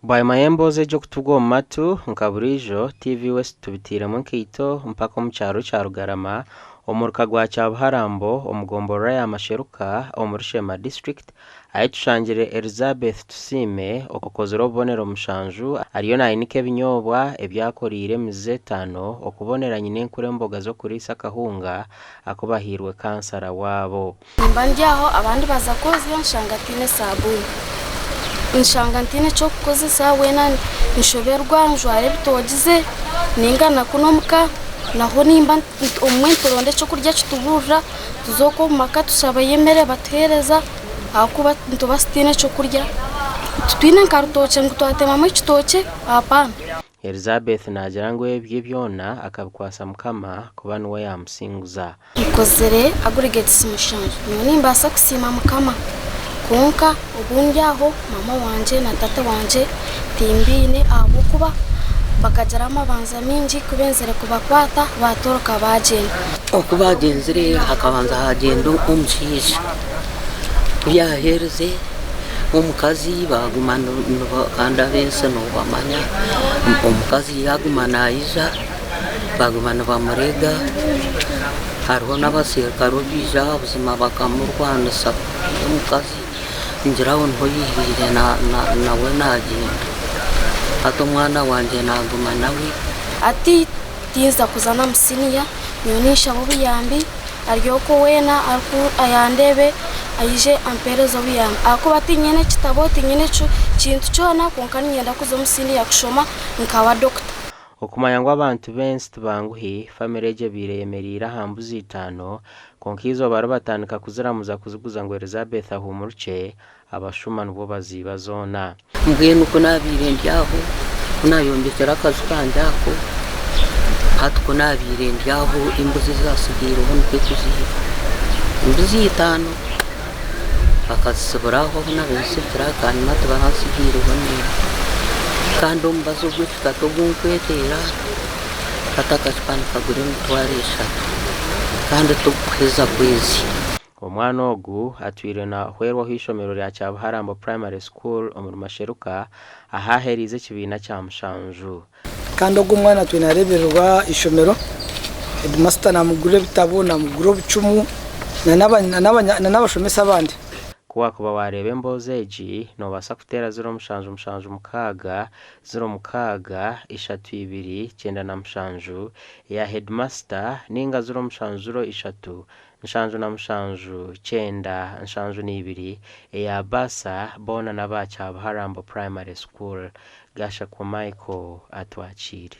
Bwanyima y'emboozi egi okutugwa omu matu, nka buriijo, TV West tubiteiremu enkaito mpaka omu kyaro kya Rugarama, omuruka gwa Kyabuharambo omu gomborora ya Masheruka omuri Sheema District ahi tushangire Elizabeth Tusiime okozire obubonero mushanju ariyo nayinika ebinyobwa ebi akoreire emizi etaano okubonera nyinenkuru emboga z'okuriisa akahunga aku bahairwe kansara waabo. Nimba ndi aho abandi baza kwozya nshanga ntaine saabuuni, nshanga ntaine ky'okukozesa weena nshoberwa njwara ebitoogize ninga na kunu omuka naho nimba obumwe nituronda ekyokurya kituburira tuza okwo omu maka tushabayo emere batuheereza ahakuba nituba tutaine kyokurya titwine nka rutookye ngu twatemamu ekitookye hapana. Elizabeth naagira ngu ebye byona akabikwatsa Mukama kuba niwe yaamusinguza. Nkozire aggregates mushanju nyowe nimbaasa kusiima Mukama kwonka obu ndi aho maama wangye na taata wangye timbaine ahabw'okuba bakagira amabanza maingi ku benzire kubakwata baatoroka baagyenda. Oku baagyenzire hakabanza haagyenda omushaija ku yaaherize omukazi baaguma kandi ab'ensi noobamanya omukazi yaaguma naija Baguma nibamurega hariho n'abaserukare obaija buzima bakamurwanisa omukazi ningira aho niho yaihiire nawe nagyenda hati omwana wangye naguma nawe. Hati tinza kuza na mu siniya nyowe ninshaba obuyambi ari okwo weena ayandeebe aije ampereze obuyambi ahakuba tinyine kitabo tinyine kintu kyona kwonka niinyenda kuza omu siniya kushoma nkaba dokita. Okumanya ngu abantu b'ensi tibanguhi, famire egyo ebaire eyemereire aha mbuzi itaano, kwonka eizooba ribatandika kuziramuza kuziguza ngu Elizabeth ahuumurukye, abashuma nibwo baziiba zoona. Mbwenu ku naabaire ndi aho, ku naayombekire akaju kangye ako, hati ku naabaire ndi aho embuzi ezaatsigaireho nikwo kuziiba. Embuzi itaano bakazitsibura aho ahu naabaire nzitsibikire aha kanyima tibaransigaireho n'emwe. Kandi omubazi ogw'ekikata ogu nkweteera hati akacupa nikagura emitwaro eshatu kandi tigukuheza kwezi. Omwana ogu atwire nahwerwaho eishomero rya Kyabuharambo Primary School omuri Masheruka ahu aheriize ekibiina kya mushanju. Kandi ogwo omwana atwire nareebererwa eishomero, heedimasita naamugurira ebitabo, naamugurira obucumu na n'abashomesa abandi. Ku waakuba waareeba emboozi egi, noobaasa kuteera 0776 06 32 97 eya heedimasita nainga 0703 77 9 72 eya baasa boona n'aba Kyabuharambo Primary School. Gashakwa Michael atwakiire.